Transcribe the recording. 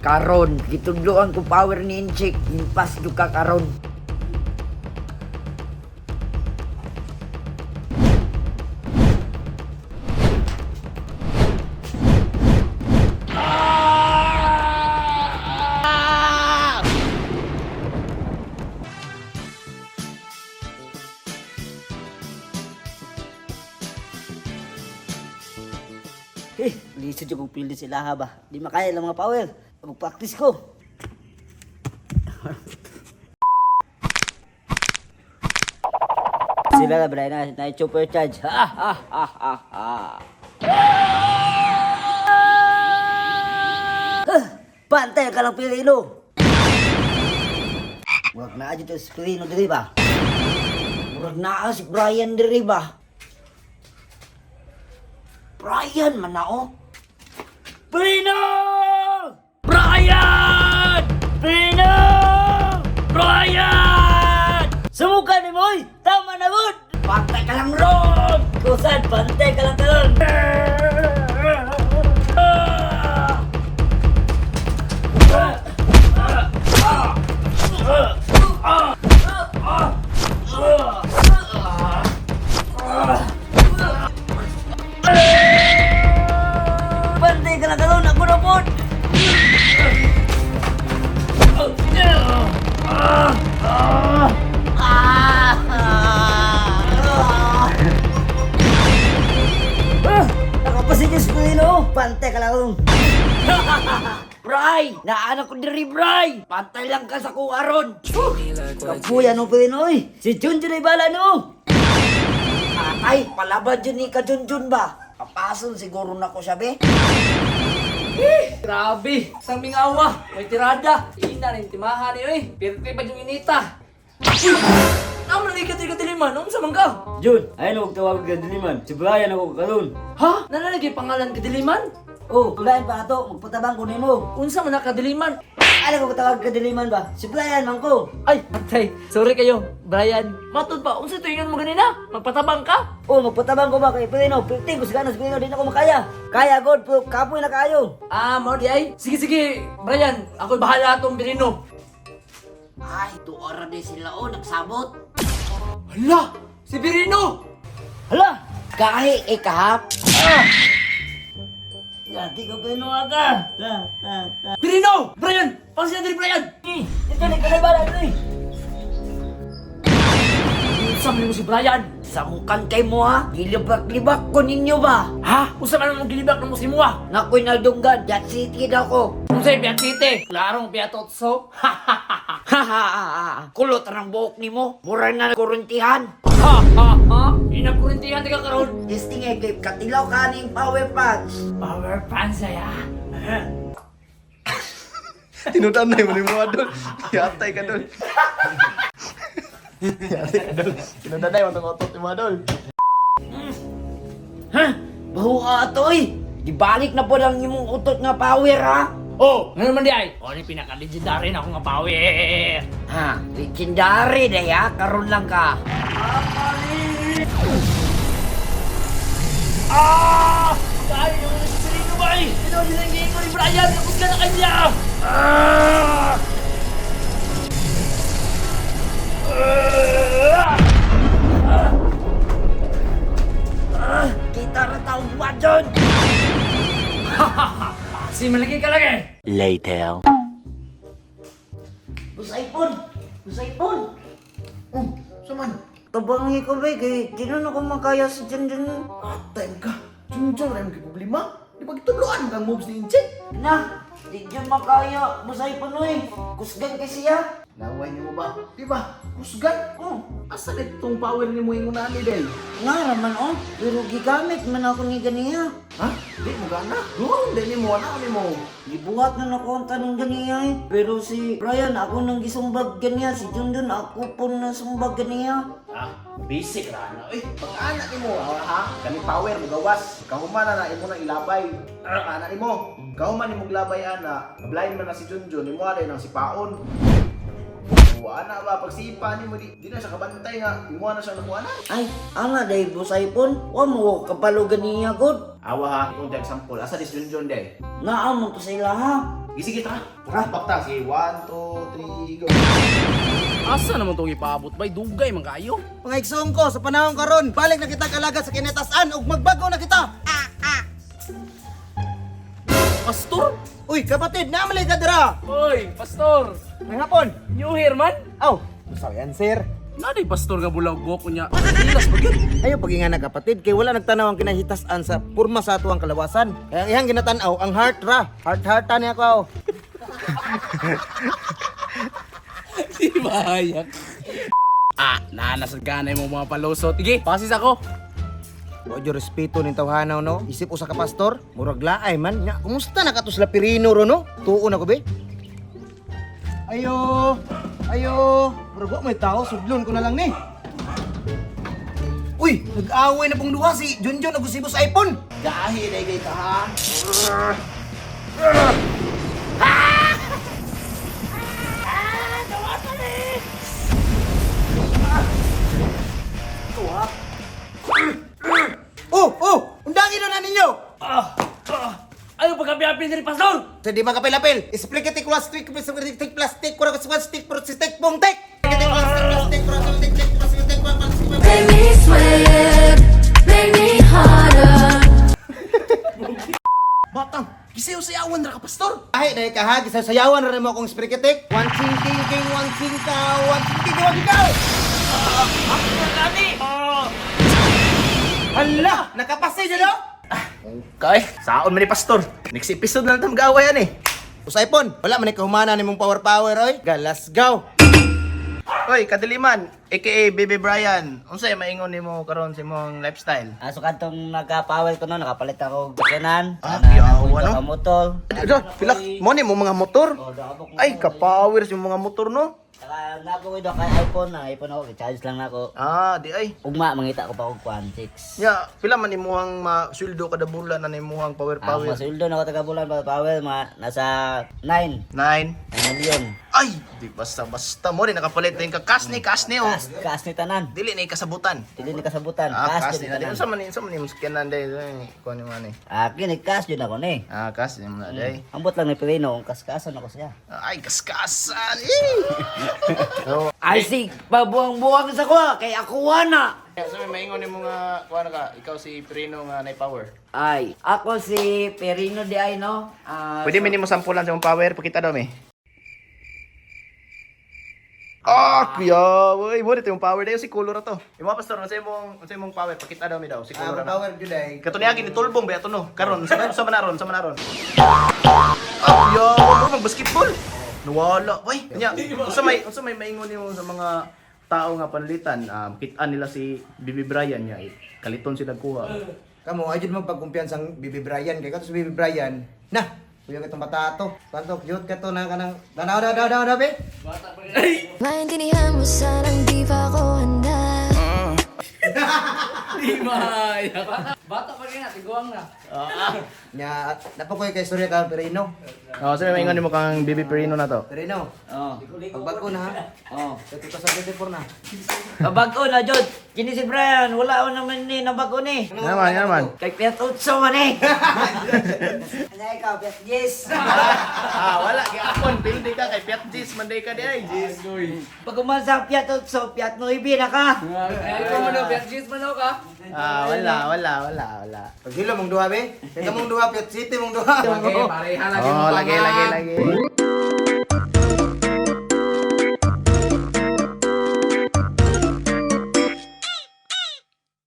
Karon, gitudloan ko power ni Inchik. Impas jud ka karon. Eh, lisod yung kong pili sila ha ba? Di makaya lang mga power. Mag-practice ko. Sila na, Brian, na supercharge. Ha, ha, ha, ha, ha. Ah, Pantay ka lang, Pilino! Huwag na dito si Pilino diri ba? Murag naa si Brian diri ba? Brian man na oh. Pilino! Brian! Pilino! Brian! Sumuka ni Moy! Tama na gud! Pantay ka lang ron! Kusan, bantay ka lang karon! Bantay ka lang karon! Ako na po! Ah! Nakapasin yung Pilino! Bantay ka lang karon! Bray! Naana ko diri, Bray! Pantay lang ka sa kuha ron! Kapuya no Pilino oy! Si Junjun ay bala no! Ay, palaban dyan ni ka Junjun ba? Kapason siguro na ko siya, be. Grabe! Isang mingawa! May tirada! Ina rin timahan ni oy! Pirti pa yung inita! Uy! Naman lagi ka kadiliman! Unsa man ka? Jun, ayun huwag tawag kadiliman. Si Brian ako karon. Ha? Nalalagay pangalan kadiliman? Oh, Brian pa ato, magpatabang ko nimo. Unsa man na kadiliman? Alam ko tawag kadiliman ba? Si Brian man ko. Ay, patay. Sorry kayo, Brian. Matod pa, unsa tuingan mo ganina? Magpatabang ka? Oh, magpatabang ko ba kay Pilino? Pilting ko sigana si Pilino, di na ko makaya. Kaya god, pero kapoy na kayo. Ah, mao di ay. Sige, sige, Brian. Ako'y bahala atong Birino. Ay, tuora din sila oh, nagsabot. Hala! Si Birino! Hala! Kahi, ikahap. Ah! Yati ko Pilino aga. Ta, ta, ta. Birino! Brian! Pansin na diri, Brian! Ito ni kanay bala diri. Unsa man mo si Brian? Samukan kay mo ha. Gilibak-libak ko ninyo ba? Ha? Unsa man mo gilibak ng mo si Mua? Nakoy naldunggan, Jet City daw ko. Unsay Piat City? Klarong Piat Otso. Ha Kulot ang buhok nimo. Mura na kuruntihan. Ha ha ha! Inakurintihan ka karon. Testing eh, kay katilaw ka ning power punch. Power pants ay ah. Tinudan na yung mga dol. Yatay ka dol. Yatay ka dol. Tinudan na yung mga otot yung mga dol. Ha? Baho ka ato eh. Gibalik na po lang imong utot nga power ha. Oh, ngano man di ay? Oh, ni pinaka legendary na ako nga power. Ha, legendary na ya, karon lang ka. Ah! Dahil yung Sirino ba eh? Ito sinanggihin ko ni Brian! Tapos ka na kanya! Ah! Ah, kita ra taong buwadyon. Si malaki ka lang eh! Later. Busaipon! Busaipon! Oh, saman. Tabangi ko ba kay di na ako makaya sa dyan dyan. Atay ka. Junjun rin yung problema. Di ba gitudloan kang moves ni Inchik? Na, di dyan makaya. Busaipon oy. Kusgan kay siya. Laway niyo ba? Di ba? Kusgan. Oh, Asa na itong power ni mo yung unani del? nga raman oh. Pero gigamit man ako ni ganiya. Ha? Di mo gana. Doon, di mo wala ni mo. Gibuhat na nako ang tanong ganiya eh. Pero si Brian, ako nang gisumbag ganiya. Si Junjun, ako po nasumbag ganiya. Ah, basic ra na. Eh, pag anak nimo, ha, ha? Kani power mo gawas. Kahuman na na imo na ilabay. Ah, anak nimo. Kahuman nimo glabay ana, blind man na si Junjun, imo alay nang sipaon. O ana ba pag sipa nimo di, di na siya kabantay nga imo na siya nakuha na. Ay, ana day busaipon. Wa mo kabalo ganiya god. Awa ha, itong example. Asa di si Junjun day? Naa mo to sa ila ha. Sige, tara. Tara. Bakta, sige. 1, 2, 3, go. Asa naman tong ipaabot bay? Dugay man kayo. Mga igsoon ko, sa panahon karon, balik na kita kalaga sa kinatasan ug magbago na kita. Pastor? Uy, kapatid, naamalay ka dira. Oy, pastor. May hapon. New hair man? Aw, sayan sir. Naday pastor nga bulaw buhok unya. Ilas ba gyud? Ayo paginga na kapatid, kay wala nagtanaw ang kinahitasan sa purma sa atuang kalawasan. Kaya iyang ginatan-aw ang heart ra. Heart heart niya ko. Aw. Di bayak. Ah, nanasad ka na yung mga palusot. Sige, pasis ako. Wa jud respeto ning tawhanaw no. Isip usa ka pastor, murag laay man. Nya, kumusta na kato sila Pirino ro no? Tuon ako be. Ayo, ayo, murag wa may tao, sudlon ko na lang ni. Uy, nag-away na pong duha si Junjun ug si Boss iPhone. Gahi na kay ka ha. Oh, undangin na ninyo. Ano pagkapi-api ni pastor? Sa di makapil-apil, spaghetti plastic, plastic, plastic, kurang plastic, plastic, pong tek. Spaghetti plastic, plastic, plastic, plastic, plastic, plastic. Make me sweat, make me harder. Batang, gisayaw-sayawan ra ka pastor. Ay, dahil ka ha, gisayawan na rin mo akong spaghetti. One ching king king, one ching ka, one ching king, one king ka. Hala, nakapasay na no? Okay. Saon man ni pastor. Next episode na lang ta mag-away ani. Usay pon, wala man kahumana ni mong power power oy. Galas go. Oy, kadiliman, aka Baby Brian. Unsay maingon nimo karon sa imong lifestyle? Ah, so kadtong nagka-power ko no, nakapalit ako og sakyanan. Ah, Ana, yawa, nakuha no? ka motor. Do, pilak mo ni mo mga motor. Oh, doabok mo. Ay, kapower sa mga motor no. Saka napo ko kay iPhone na, iPhone ako, charge lang nako. Ah, di ay. Ugma mangita ko pa og kuan 6. Nya, pila man imuhang masweldo kada bulan na imuhang power Ang power? masweldo na ko taga bulan pa power mga nasa 9 9. million. Ay, di basta basta mo rin nakapalit din ka kasni kasni oh. Kas kas ni tanan. Dili na kasabutan. Dili ni kasabutan. Ah, Kas kasni jud na ni di. tanan. Unsa man unsa man imong sakyanan day? Kuan ni man eh. Ah, kini kas jud ako ni. Ah, kasni mo na day. Ambot lang ni Pirino kung kaskasan ako siya. Ay, kaskasan. Eh. Ay, sig, pabuang-buang sa kuha, kay ako na. So may maingon nimo nga kuan ka, ikaw si Prino nga nay power. Ay, ako si Perino di ay, no? Ah, Pwede man nimo sampulan sa imong power, pakita daw mi. Ah, kuya, uy, mo dito yung power dayo si color to. Imo pastor, unsa imong power pakita daw mi daw si Ah, color na. power jud ay. Katuniagi ni Tulbong ba ato no? Karon sa manaron, sa manaron. Ah, kuya, mo mag basketball. Nawala, uy. Nya, unsa may maingon nimo sa mga tao nga panlitan, kitaan nila si Bibi Brian nya, eh, kaliton sila kuha. Kamo ay jud magpagkumpiyansa ang Bibi Brian kay kato si Bibi Brian. Na, kuya katong batato. Tanto cute kato na kanang danaw daw daw daw be. Maintindihan mo sanang di pa ako handa. Di bayak. Bata pa rin na, tiguang na. Nya, napakoy kay istorya ka Perino. Oh, sa may maingon nimo kang Bibi Perino na to. Perino. Oh. Pagbago na ha. Oh. Sa 2024 na. Bago na, Jod. Kini si Brian, wala ko naman ni, nabago ni. Ano naman, ano naman? Kay Piat Utso man eh. Ano ikaw, Piat Yes. Ah, wala gyapon pildi ka kay Piat Gis man day ka di ay. Gis. Pag umansa ang Piat Utso, Piat Nuibi na ka. Ay, ikaw man daw, Piat man daw ka. Ah, wala, wala, wala, wala. Paghilo mong duha be. Kay mong duha Piat City mong duha. Lagi, pareha lagi Oh, mo lagi, lagi, lagi.